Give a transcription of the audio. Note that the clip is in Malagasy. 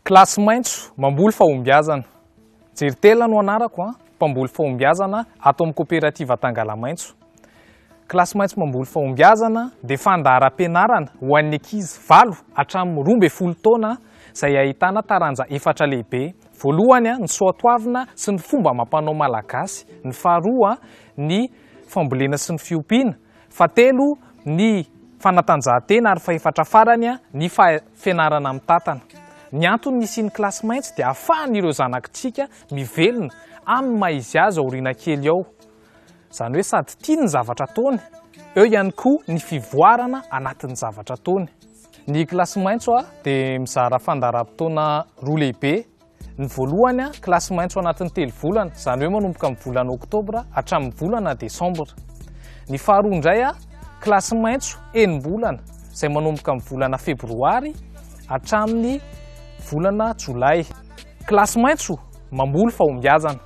Kilasy maitso, mamboly fahombiazana. Jeritela no anarako a, mpamboly fahombiazana ato amin'ny koperativa Tangalamaitso. Kilasy maitso mamboly fahombiazana dia fandaharam-pianarana ho an'ny ankizy valo hatramin'ny 12 taona izay ahitana taranja efatra lehibe. Voalohany ny soatoavina sy ny fomba amam-panao malagasy, ny faharoa ny fambolena sy ny fiompiana, Fahatelo, ny fanatanjahantena ary fahefatra farany, ny fianarana mitantana. Ny antony nisian'ny kilasy maitso dia ahafahan'ireo zanakitsika mivelona amin'ny maha izy azy aoriana kely ao. Izany hoe sady tiany ny zavatra ataony, eo ihany koa ny fivoarana anatin'ny zavatra ataony. Ny kilasy maitso dia mizara fandaharam-potoana roa lehibe. Ny voalohany, kilasy maitso anatin'ny telo volana, izany hoe manomboka amin'ny volana oktobra hatramin'ny volana desambra. Ny faharoa indray, kilasy maitso enim-bolana, izay manomboka amin'ny volana febroary hatramin'ny volana jolay. Kilasy maitso, mamboly fahombiazana.